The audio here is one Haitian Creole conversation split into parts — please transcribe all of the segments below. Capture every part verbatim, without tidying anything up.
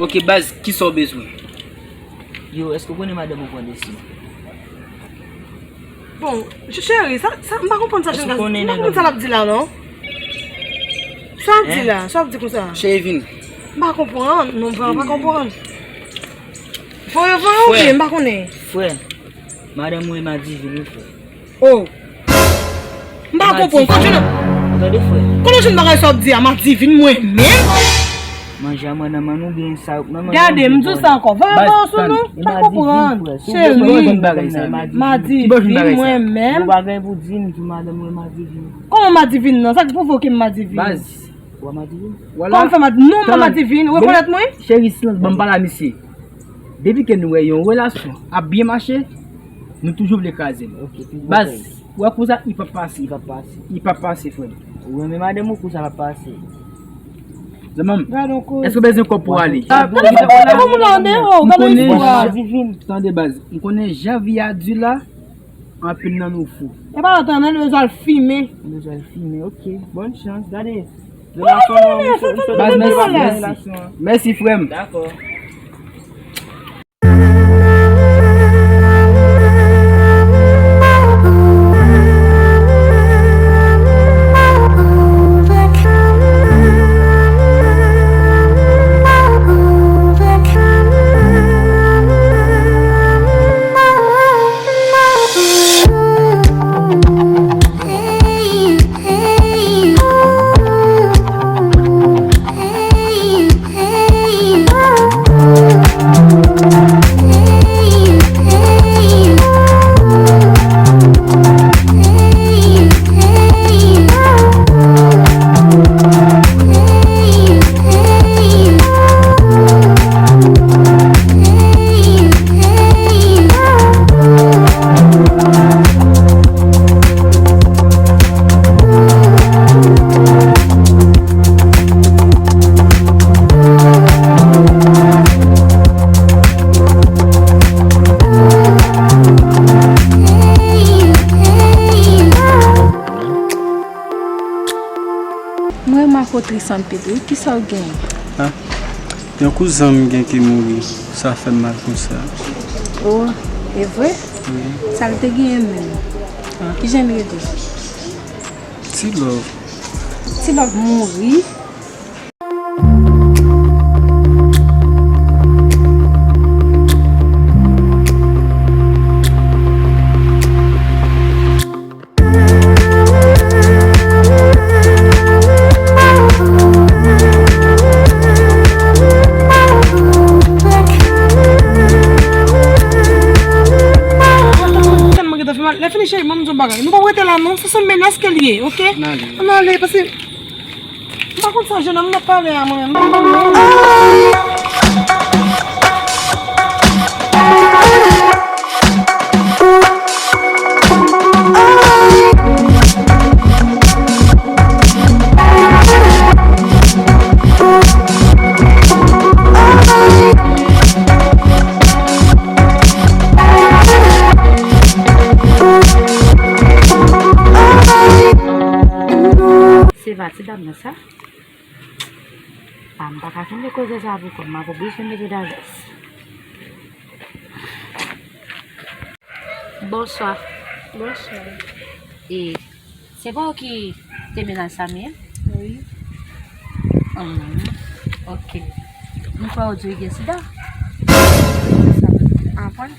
Ok, baz, kisa w bezwen? Yo, èske w konnen madanm ou pran desi? Bon, ch- cheri, sa, sa, m pa konprann sa jèn gason. M pa konprann sa l ap di la, non. Sa l ap di la, sa l ap di konsa? Cheri, vini. M pa konprann, non, vrèman, m pa konprann. Voye, voye, oubyen, m pa konnen. Frè, madanm mwen madivin, wi, frè. Oh. M pa konprann. Kote nou? Tande, frè. Kote jwenn bagay sa w ap di a, madivin mwen menm? Manje a mwen nan men nou, gen sa yo nan men nou. Gade, m di w sa ankò. Voye, voye sou nou. M pa konprann. Cheri. Madivin mwen menm. Ou pa gen pou di m, di madanm mwen madivin. Kòman madivin nan? Sa k pwouve w ke m madivin? Baz. Ou pa madivin? Kòman m fè mad-, non, m pa madivin. Ou rekonèt mwen? Cheri, silans, ban m pale a misye. Depi ke nou wè yon relasyon ap byen mache, nou toujou vle kraze l. Ok, toujou. Baz, kraze. Ou wè konsa, li p ap pase. Li p ap pase. Li p ap pase, frè m. Ou renmen madanm ou, konsa p ap pase. Zanmi m, èske w bezwen kòb pou ale? Gade sa, gade moun nan deyò, gade istwa. Tande, baz, m konnen jan vi a di la, anpil nan nou fou. E pa antan, nou bezwen al fimen. Nou bezwen al fimen, ok. Bòn chans, gade. Relasyon an, misye, misye, baz, mèsi, mèsi. Mèsi, frè m. Dakò. M remak ou tris anpil wi, kisa w genyen? Ah, yon kouzen m gen ki mouri, sa fè m mal konsa. Oh, e vre? Wi. Sa l te genyen menm? Ah. Kijan l rele? Ti Love. Ti Love mouri? Lè fini, cheri, ban m di w bagay. Nou pa rete la, non. Se sou menas ke l ye, oke? Ann ale. Ann ale, pase. M pa konn sa jennonm nan ap pale a mwen menm. M pa konn non. Se pa ti dam nan sa? Ah, m pa ka kenbe koze sa pou kò m, m ap oblije mete dayès. Bonswa. Bonswa. E, se pa ou ki te mennaj Samy an? Wi. Hmm, oke. M kwè ou di w gen sida. Anpwen?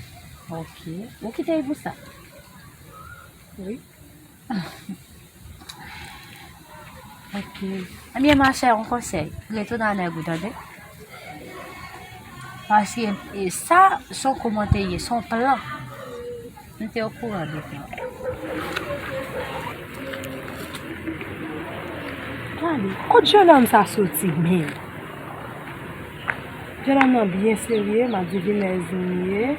Oke. Ou kite l pou sa? Wi. Ok. Ebyen, machè, yon konsèy. Retounen a nèg ou, tande? Paske, e, sa, se yon kòmantè ye, se yon plan. M te okouran de plan. Gade, kot jennonm sa soti menm? Jennonm nan byen serye, madivinèz li ye.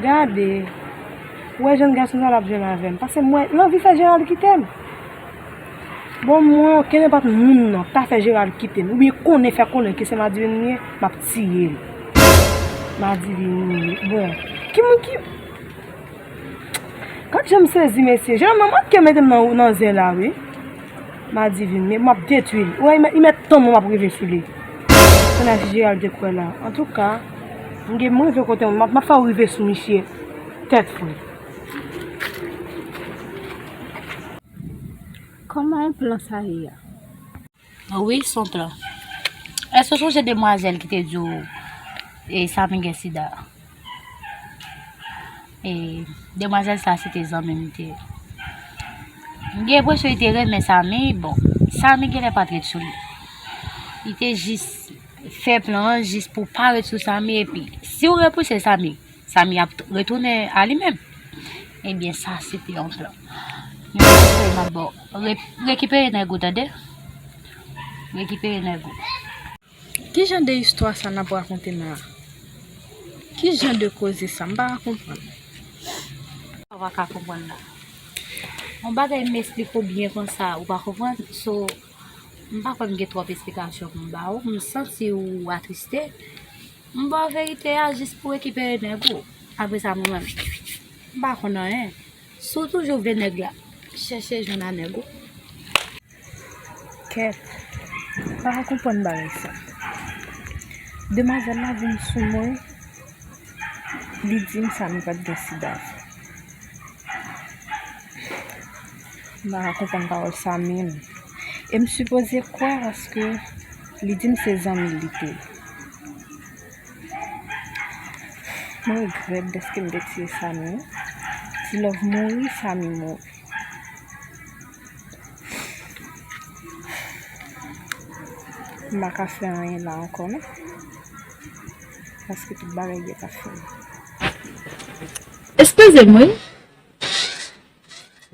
Gade, ou wè jan gason sa l ap jwenn avè m. Paske mwen, l anvi fè Gerald kite m. Bon, mwen, kenenpòt moun nan, pa fè Gerald kite m. Oubyen konnen, fè konnen ke se madivin li ye, m ap tiye l. Madivin li ye. Bon, ki moun ki, Gad jan m sezi, mesye. Jennonm nan manke mete m nan, nan zen la, wi. Madivin, men m ap detwi l. Ou wè, li mèt, li mèt tann mwen m ap rive sou li. Kounye a, si Gerald te kwè la. Antouka, m gen, m rive kote m, m ap, m ap fè w rive sou misye. Tèt fre. Kòman plan sa ye a? Wi, s on plan. Èske w sonje demwazèl ki te di w, e, Samy gen sida? E, demwazèl sa, se te zanmi m te ye. M gen enpresyon li te renmen Samy. Bon, Samy genlè pa t ret sou li. Li te jis fè plan an jis pou pa ret sou Samy, epi si w repouse Samy, Samy ap t-, retounen a li menm. Ebyen, sa se te yon plan. Men konsèy m ap ba w, re-, rekipere nèg ou, tande? Rekipere nèg ou. Ki jan de istwa sa n ap rakonte m la? Ki jan de koze sa? M pa ka konprann. Ou pa ka konprann la. Yon bagay m esplike w byen konsa, ou pa konprann. So, m pa kwè m gen twòp esplikasyon pou m ba w. M santi w atriste. M ba w verite a jis pou rekipere nèg ou. Apre sa, mwen menm, m pa konn anyen. Si w toujou vle nèg la, chèche jwenn a nèg ou. Kèt, m pa ka konprann bagay sa. Demwazèl la vin sou mwen, li di m Samy pa t gen sida. M pa ka konprann pawòl sa menm. E m sipoze kwè paske li di m se zanmi l li te ye. Mwen regrèt dèske m te tiye Samy. Ti Love mouri, Samy mouri. M pa ka fè anyen la ankò non. Paske tout bagay gentan fini. Eskize m wi.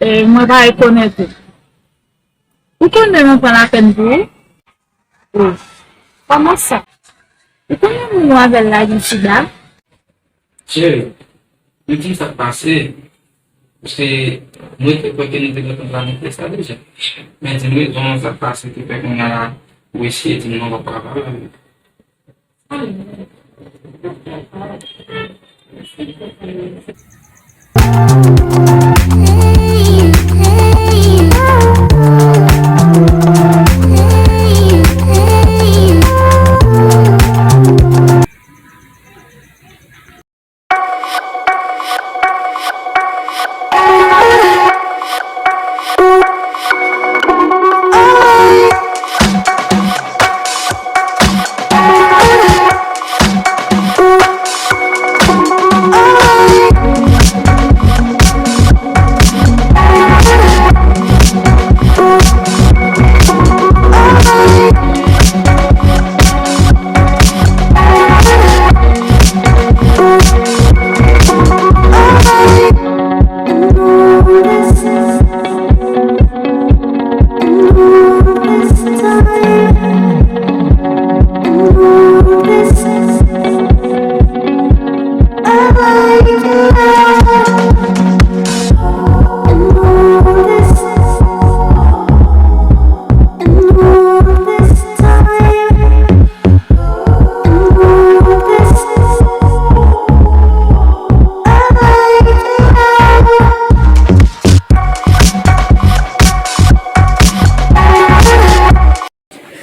E, mwen pa rekonèt ou. Ou konnen mwen pran lapèn pou ou? Wi. Kòman sa? Ou konnen moun ou avè l la gen sida? Cheri, men di m sa k pase. Paske mwen te kwè ke nou te gentan planifye sa deja. Men di m rezon sa k pase ki fè kounye a la, ou eseye di m non, w pa pale avè m.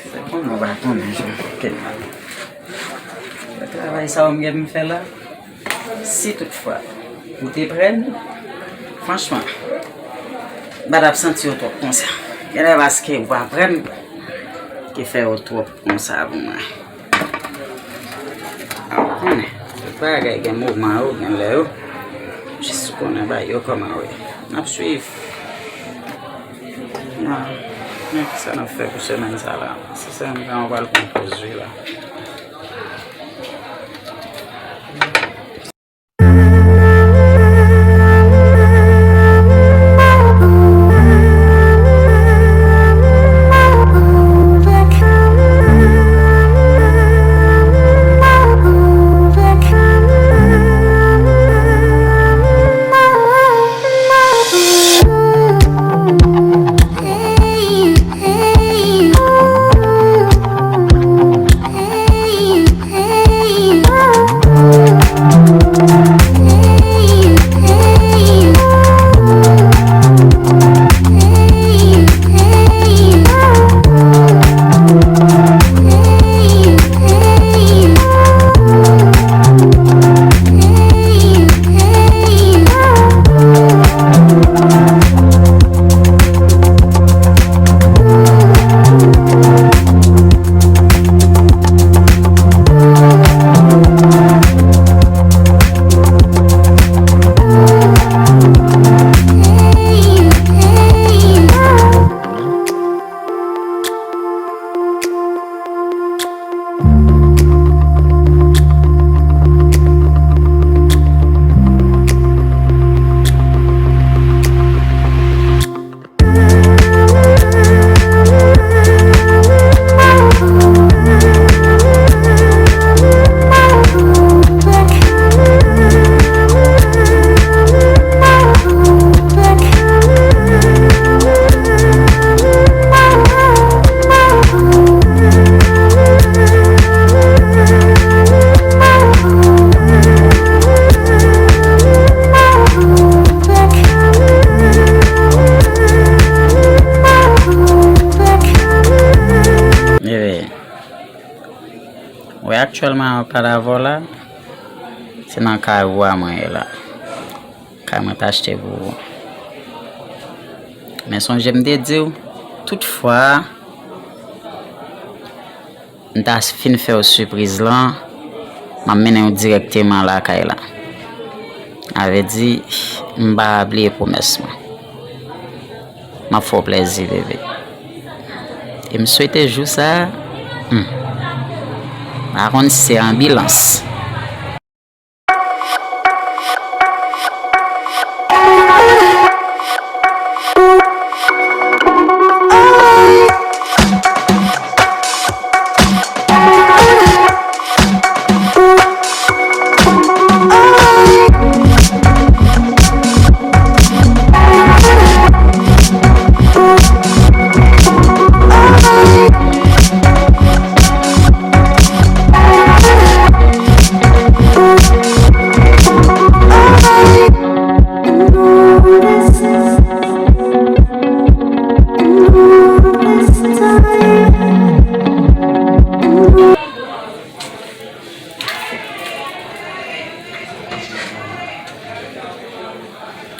Se konnen w pa konnen jan fè mal. Travay sa yo m gen pou m fè la, si toutfwa ou te prè m, franchman, m pa t ap santi w twòp konsa. Genlè paske w pa prè m ki fè w twòp konsa pou mwen. A, w konnen, tout bagay gen moman yo, gen lè yo. Jis ou konnen bagay yo kòman yo ye. N ap swiv. Nan, men kisa n ap fè pou semèn sa la? Se semèn sa, mwen pral pran poz wi la. Aktyèlman, an pale avè w la, se nan kay ou a mwen ye la. Kay mwen t achte pou ou. Men sonje m te di w, tout fwa m ta fin fè w sipriz lan, m ap mennen w dirèkteman lakay la. Sa vle di, m pa bliye pwomès mwen. M ap fè w plèzi, bebe. E m swete jou sa a, hmm, pa konn si se anbilans.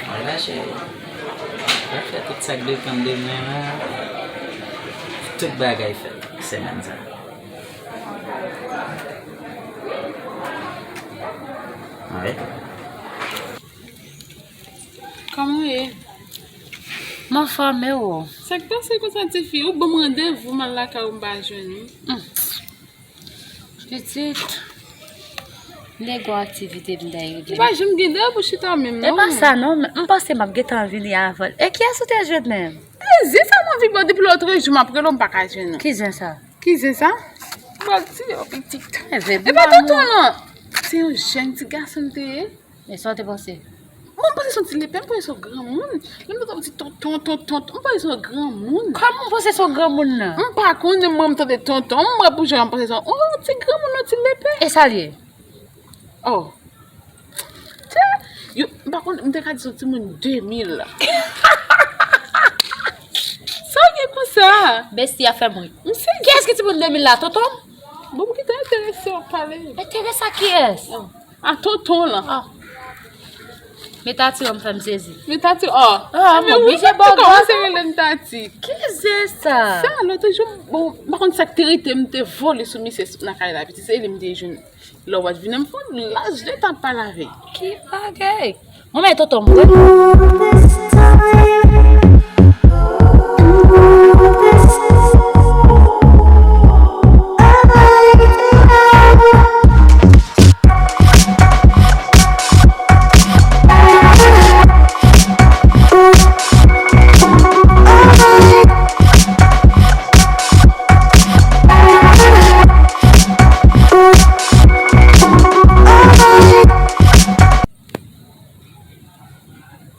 Wala, cheri. Mwen fè tout sa k depann de mwen la. Tout bagay fèt semèn sa. Wi. Kòman w ye? M anfòm, e ou? Sa k pase konsa, tifi? Ou ban m randevou, m al lakay ou, m pa jwenn ou. Hmm. Pitit, m te gen aktivite m t al regle. Ou pa janm gen dèyè pou chita menm, non. E pa sa, non, men m panse m ap gentan vini avan l. E kiyès ou te jwenn menm? E zen sa m anvi ba w depi lòtrejou, m ap rele w, m pa ka jwenn ou. Ki zen sa? Ki zen sa? M pral tiye w, pitit. E pa tonton, non. Se yon jèn ti gason m te ye. E sa w te panse? Mwen, m panse se yon ti lepè, m panse se yon granmoun. Lè m tande w di tonton, tonton, tonton, m panse se yon granmoun. Kòman w panse se yon granmoun nan? M pa konnen, mwen, m tande tonton, m wè pou jan m panse se yon, oh, ti granmoun, yon ti lepè. E sa l ye? Oh. Tè, yo, m pa konnen, m te ka di se yon timoun de mil. Sa w gen konsa? Besti a fè mwen. M sezi. Kiyès ki timoun de mil la, tonton? Bon, m gentan enterese w pale. Enterese a kiyès? Oh. A tonton lan. Ah. Men tati, w fè m sezi. Men tati, oh. Ah, men m oblije ba w kòmanse rele m tati. Ki zen sa? Sa, lòt jou, bon, m pa konn sa k te rete, m te vole sou misye nan kay la, pitit, se li m te jwenn. Lè w pa t vin, m konn laj de tan pale avè l. Ki bagay? Mwen, men tonton m, wi.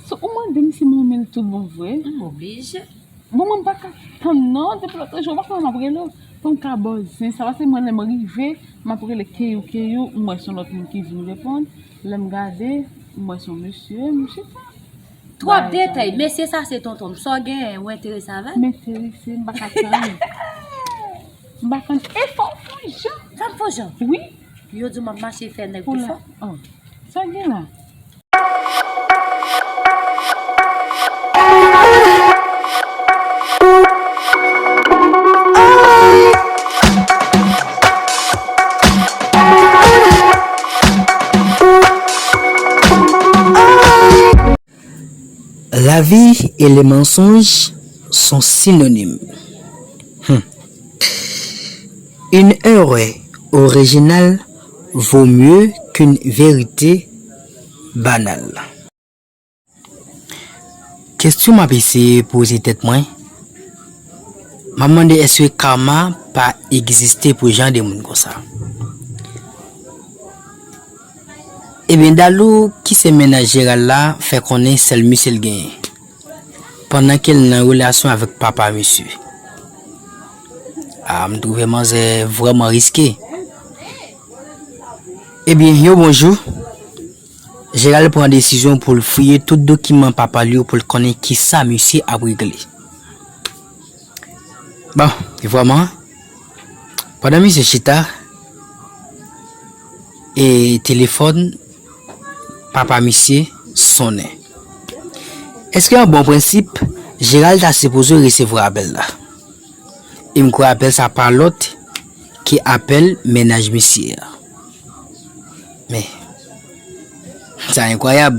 So, ou mande m si m renmen l tout bon vre? M oblije. Bon, mwen, m pa ka tann non, depi lòt jou, w pa konnen m ap rele w. Pou m ka ba w zen sa, paske mwen, lè m rive, m ap rele Keyou, Keyou, m wè se yon lòt moun ki vin reponn. Lè m gade, m wè se yon mesye, m chita. Twòp detay, mesye sa se tonton m. Sa w genyen, ou enterese avè l? M enterese, m pa ka tann. M pa tann. E fò w fè jan. Fò m fè jan? Wi. Yo di w m ap mache fè nèg pi fò. Oh. Sa gen la? La vie et le mensonge sont synonymes. Hmm. Une erreur originale vaut mieux qu'une vérité banale. Kesyon m ap eseye poze tèt mwen, m ap mande èske karma pa egziste pou jan de moun konsa? Ebyen, Dalou, ki se mennaj Gérald la, fè konnen sèl misye l genyen, pandan ke l nan relasyon avèk papa misye. A, m twouve manzè vrèman riske. Ebyen, yon bon jou, Gérald pran desizyon pou l fouye tout dokiman papa l yo pou l konnen kisa misye ap regle. Bon, vrèman, pandan misye chita, e telefòn papa misye sonnen. Èske an bon prensip, Gérald ta sipoze resevwa apèl la? E m kwè apèl sa pa lòt ke apèl mennaj misye a. Men, sa enkwayab.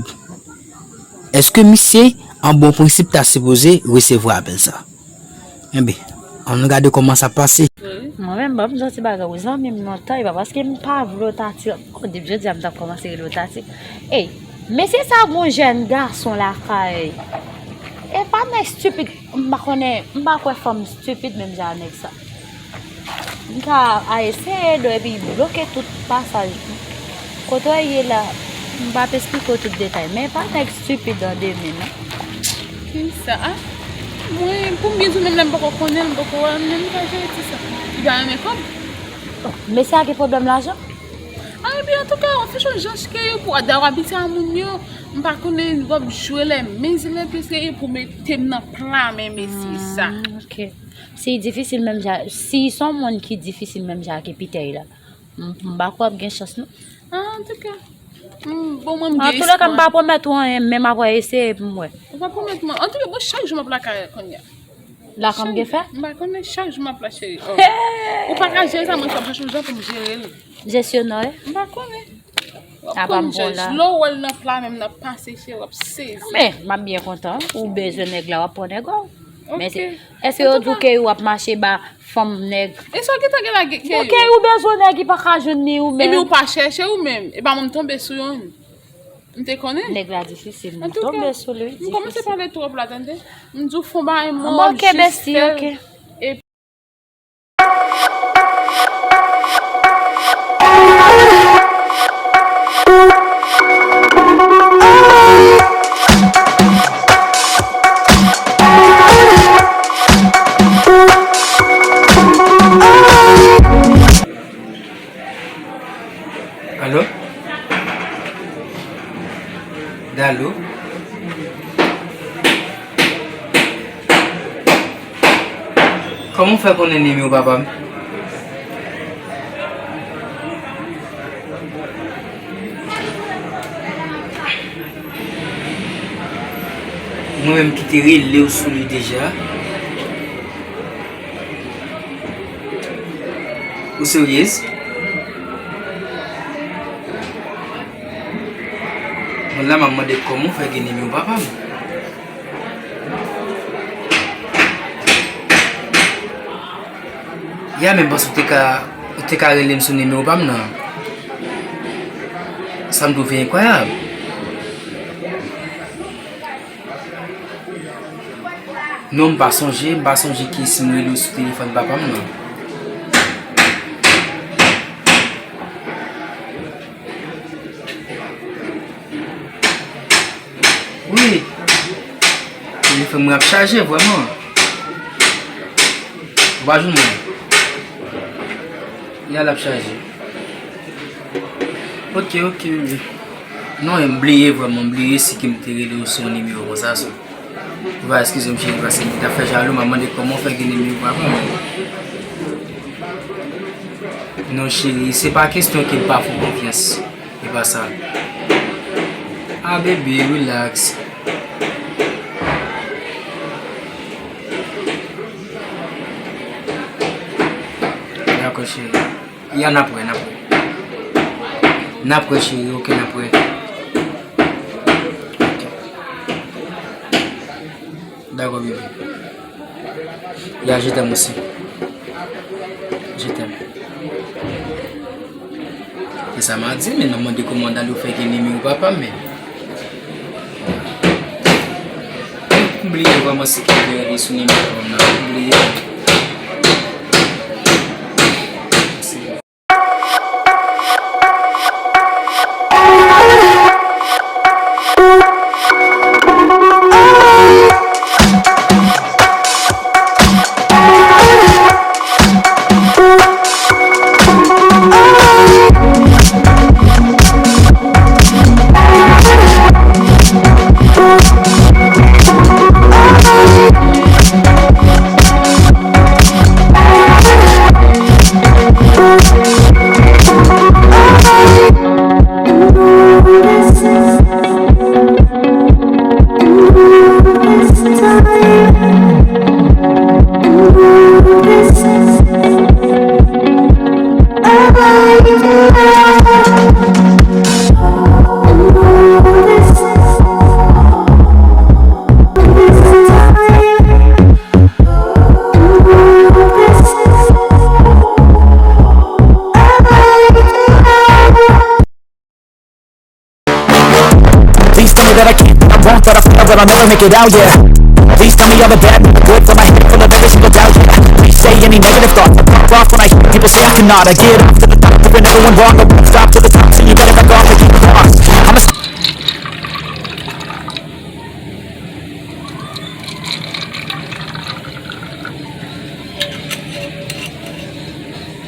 Èske misye, an bon prensip, ta sipoze resevwa apèl sa? Enben, ann gade kòman sa pase. Mwen menm, m ap di yon ti bagay, ou zanmi m lontan, e pa paske m pa vle w ta ti, oh, depi jodi a m t ap kòmanse rele w ta ti. Ey, mesye sa gon jèn gason lakay. E pa nèg stupid, m pa konnen, m pa kwè fanm stupid menm jan a nèg sa. M ka eseye do epi bloke tout pasaj. Kote w ye la, m p ap esplike w tout detay, men pa nèg stupid an demen non. Kisa? Mwen, pou m byen di w, menm lè m poko konnen l, m poko wè l, men m ka jere ti sa. Li pa renmen kòb. Mesye a gen pwoblèm lajan? A, epi antouka, w ap fè yon jan ke yo pou da w abitye a moun yo. M pa konnen w ap jwe lè men zile ke se pou mete m nan pla men mesye sa. Mm, ok. Si difisil menm jan, si se yon moun ki difisil menm jan ak Pitèy la, m, m pa kwè w ap gen chans non. Antouka, m, bon, mwen m gen espwa. Antoulèka, m pa pwomèt ou anyen, men m ap eseye pou m wè. Ou pa pwomèt mwen. Antouka, bon, chak jou m ap lakay kounye a. Lakay m gen fè? M pa konnen, chak jou m ap la, cheri. Oh. Ou pa ka jere sa, mwen fò m chèche yon jan pou m jere l. Jesyonè. M pa konnen. W ap konn jèj. Lè w wè l nan pla menm, n ap pase, cheri, w ap sezi. Men, m ap byen kontan. Ou bezwen nèg la, w ap pran nèg la. Men se, èske yo di w ke w ap mache ba fanm nèg? E sa ki ta gen la ke yo? Ke ou bezwen nèg, ki pa ka jwenn ni ou menm. Epi ou pa chèche ou menm. E pa mwen m tonbe sou youn. M te konnen. Nèg la difisil, m tonbe sou li, difisil. M kòmanse pale twòp la, tande. M di w fon bagay mò, jis fè l. Ok, bestie, ok. E Alo? Dalo? Kòman w fè konnen nimewo papa m? Mwen menm ki te rele w sou li deja. Ou seryez? Mwen la, m ap mande kòman w fè gen nimewo papa m. Ya, men m panse w te ka, w te ka rele m sou nimewo pa m nan. Sa m twouve enkwayab. Non, m pa sonje, m pa sonje ke si m rele w sou telefòn papa m nan. Wi. Telefòn mwen ap chaje vrèman. Ou pa jwenn mwen? Ya, l ap chaje. Ok, ok, wi. Non, m bliye vrèman, m bliye si ke m te rele w sou yon nimewo konsa, so. Ou va eskize m, cheri, paske m t ap fè jalou, m ap mande kòman w fè gen nimewo papa m. Non, cheri, se pa kesyon ke m pa fè w konfyans. E pa sa. Ah, baby, relax. Dakò, cheri. Ya, n ap wè, n ap wè. N ap wè, cheri, ok, n ap wè. Ok. Dakò, bebe. Ya, je t'aime aussi. Je t'aime. E sa m a di, men nan mande kòman Dalo fè gen nimewo papa m, men. M bliye vrèman si ki te rele sou nimewo papa m nan. M bliye. I'll never make it out, yeah. Please tell me all the bad, never good, fill my head full of every single doubt, yeah. Please say any negative thoughts, I pop off when I hear people say I cannot. I get off to the top, proving everyone wrong, I won't stop to the top, so you better back off or get lost. I'm a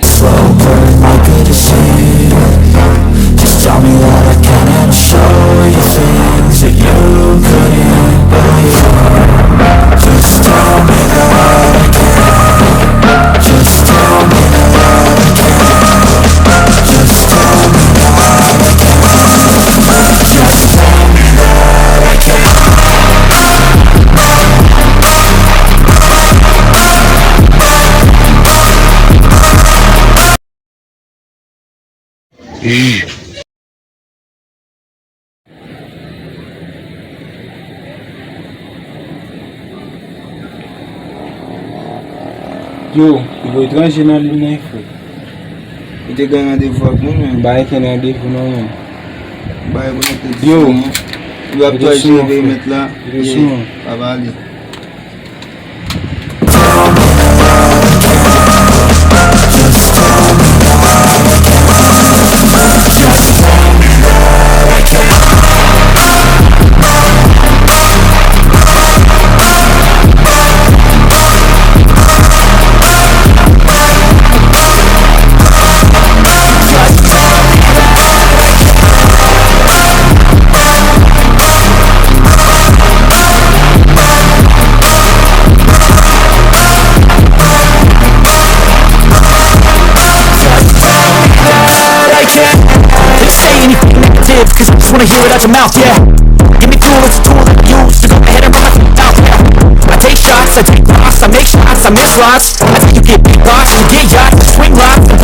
Slow burn, my good to see. Just tell me that I can and I'll show you things that you couldn't believe. Just tell me that I can. Just tell me that I can. Just tell me that I can. Just tell me that I can. Yo, li voye etranje nan liy nan, frè. Li te gen randevou ak moun, men. M pa gen kenn randevou, non, men. M pa gen pou nèt. Yo, yo ap tòl jere mèt la. Yo sou mwen. Pa pale. Just tell me that I can't. Just say anything negative, 'cause I just wanna hear it out your mouth, yeah. Give me fuel, it's a tool that I use to go ahead and run my mouth, yeah. I take shots, I take loss, I make shots, I miss lots. I tell you get big box, you get yachts, I swing lots.